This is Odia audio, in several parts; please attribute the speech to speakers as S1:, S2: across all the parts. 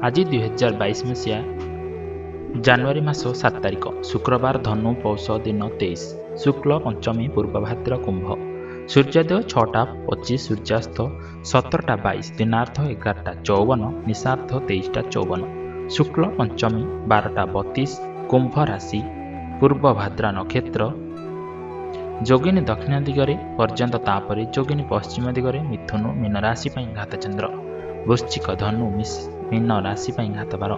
S1: ଆଜି 2022 ମସିହା ଜାନୁଆରୀ ମାସ 7 ତାରିଖ, ଶୁକ୍ରବାର, ଧନୁ, ପୌଷ ଦିନ 23, ଶୁକ୍ଲ ପଞ୍ଚମୀ, ପୂର୍ବଭାଦ୍ର, କୁମ୍ଭ। ସୂର୍ଯ୍ୟୋଦୟ 6ଟା 25, ସୂର୍ଯ୍ୟାସ୍ତ 17ଟା 22, ଦିନାର୍ଦ୍ଧ 11ଟା 54, ନିଶାର୍ଦ୍ଧ 23ଟା 54। ଶୁକ୍ଲ ପଞ୍ଚମୀ 12ଟା 32, କୁମ୍ଭ ରାଶି, ପୂର୍ବ ଭାଦ୍ରା ନକ୍ଷତ୍ର। ଯୋଗିନୀ ଦକ୍ଷିଣ ଦିଗରେ ପର୍ଯ୍ୟନ୍ତ, ତାପରେ ଯୋଗିନୀ ପଶ୍ଚିମ ଦିଗରେ। ମିଥୁନ ମୀନ ରାଶି ପାଇଁ ଘାତଚନ୍ଦ୍ର। ବୃଶ୍ଚିକ, ଧନୁ, ମୀନ ରାଶି ପାଇଁ ଘାତବାର।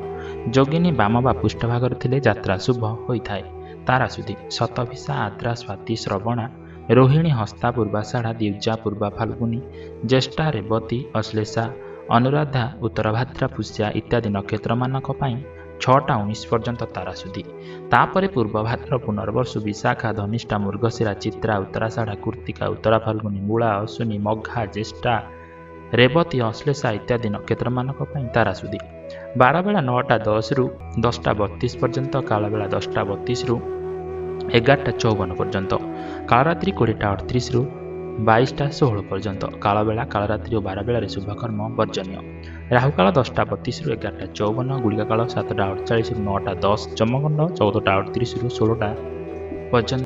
S1: ଯୋଗିନୀ ବାମ ବା ପୃଷ୍ଠଭାଗରେ ଥିଲେ ଯାତ୍ରା ଶୁଭ ହୋଇଥାଏ। ତାରାସୁଧି ଶତଭିଷା, ଆଦ୍ରା, ସ୍ୱାତି, ଶ୍ରବଣା, ରୋହିଣୀ, ହସ୍ତା, ପୂର୍ବାଷାଢ଼ା, ଦ୍ୱିଜା, ପୂର୍ବା ଫାଲ୍ଗୁନୀ, ଜ୍ୟେଷ୍ଠା, ରେବତୀ, ଅଶ୍ଳେଷା, ଅନୁରାଧା, ଉତ୍ତରଭାଦ୍ରା, ପୁଷ୍ୟା ଇତ୍ୟାଦି ନକ୍ଷତ୍ରମାନଙ୍କ ପାଇଁ 6ଟା 19 ପର୍ଯ୍ୟନ୍ତ ତାରାସୁଧି। ତାପରେ ପୂର୍ବ ଭାଦ୍ର, ପୁନର୍ବସୁ, ବିଶାଖା, ଧନିଷ୍ଠା, ମୃଗଶିରା, ଚିତ୍ରା, ଉତ୍ତରାଷାଢ଼ା, କୃତ୍ତିକା, ଉତ୍ତରା ଫାଲ୍ଗୁନୀ, ମୂଳା, ଅଶ୍ୱିନୀ, ମଘା, ଜ୍ୟେଷ୍ଠା, ରେବତୀ, ଅଶ୍ଳେଷା ଇତ୍ୟାଦି ନକ୍ଷତ୍ରମାନଙ୍କ ପାଇଁ ତାରାସୁଧି। ବାରବେଳା 9ଟା 10ରୁ 10ଟା 32 ପର୍ଯ୍ୟନ୍ତ, କାଳବେଳା 10ଟା 32ରୁ 11ଟା 54 ପର୍ଯ୍ୟନ୍ତ, କାଳରାତ୍ରି 20ଟା 38ରୁ 22ଟା 16 ପର୍ଯ୍ୟନ୍ତ। କାଳବେଳା, କାଳରାତ୍ରି ଓ ବାରବେଳାରେ ଶୁଭକର୍ମ ବର୍ଜନୀୟ। ରାହୁକାଳ 10ଟା 32ରୁ 11ଟା 54, ଗୁଳିକା କାଳ 7ଟା 48ରୁ 9ଟା 10, ଯମଗଣ୍ଡ 14ଟା 38ରୁ 16ଟା ପର୍ଯ୍ୟନ୍ତ।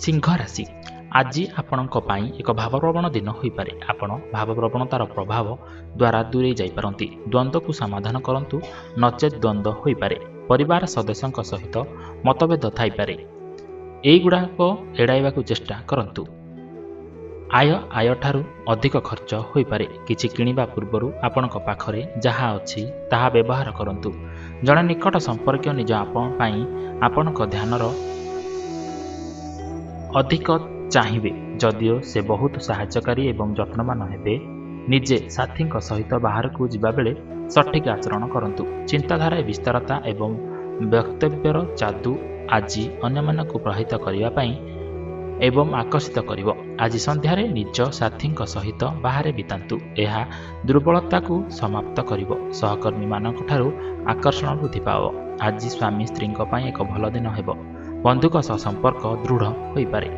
S1: ସିଂହ ରାଶି, ଆଜି ଆପଣଙ୍କ ପାଇଁ ଏକ ଭାବପ୍ରବଣ ଦିନ ହୋଇପାରେ। ଆପଣ ଭାବପ୍ରବଣତାର ପ୍ରଭାବ ଦ୍ୱାରା ଦୂରେଇ ଯାଇପାରନ୍ତି। ଦ୍ୱନ୍ଦ୍ୱକୁ ସମାଧାନ କରନ୍ତୁ, ନଚେତ୍ ଦ୍ୱନ୍ଦ୍ୱ ହୋଇପାରେ। ପରିବାର ସଦସ୍ୟଙ୍କ ସହିତ ମତଭେଦ ଥାଇପାରେ। ଏଇଗୁଡ଼ାକ ଏଡ଼ାଇବାକୁ ଚେଷ୍ଟା କରନ୍ତୁ। ଆୟ ଆୟଠାରୁ ଅଧିକ ଖର୍ଚ୍ଚ ହୋଇପାରେ। କିଛି କିଣିବା ପୂର୍ବରୁ ଆପଣଙ୍କ ପାଖରେ ଯାହା ଅଛି ତାହା ବ୍ୟବହାର କରନ୍ତୁ। ଜଣେ ନିକଟ ସମ୍ପର୍କୀୟ ନିଜ ଆପଣ ପାଇଁ ଆପଣଙ୍କ ଧ୍ୟାନର ଅଧିକ ଚାହିଁବେ। ଯଦିଓ ସେ ବହୁତ ସାହାଯ୍ୟକାରୀ ଏବଂ ଯତ୍ନବାନ ହେବେ। ନିଜେ ସାଥୀଙ୍କ ସହିତ ବାହାରକୁ ଯିବାବେଳେ ସଠିକ୍ ଆଚରଣ କରନ୍ତୁ। ଚିନ୍ତାଧାରାରେ ବିସ୍ତାରତା ଏବଂ ବକ୍ତବ୍ୟର ଯାଦୁ ଆଜି ଅନ୍ୟମାନଙ୍କୁ ପ୍ରଭାବିତ କରିବା ପାଇଁ ଏବଂ ଆକର୍ଷିତ କରିବ। ଆଜି ସନ୍ଧ୍ୟାରେ ନିଜ ସାଥୀଙ୍କ ସହିତ ବାହାରେ ବିତାନ୍ତୁ। ଏହା ଦୁର୍ବଳତାକୁ ସମାପ୍ତ କରିବ। ସହକର୍ମୀମାନଙ୍କଠାରୁ ଆକର୍ଷଣ ବୃଦ୍ଧି ପାଇବ। ଆଜି ସ୍ୱାମୀ ସ୍ତ୍ରୀଙ୍କ ପାଇଁ ଏକ ଭଲ ଦିନ ହେବ। ବନ୍ଧୁଙ୍କ ସହ ସମ୍ପର୍କ ଦୃଢ଼ ହୋଇପାରେ।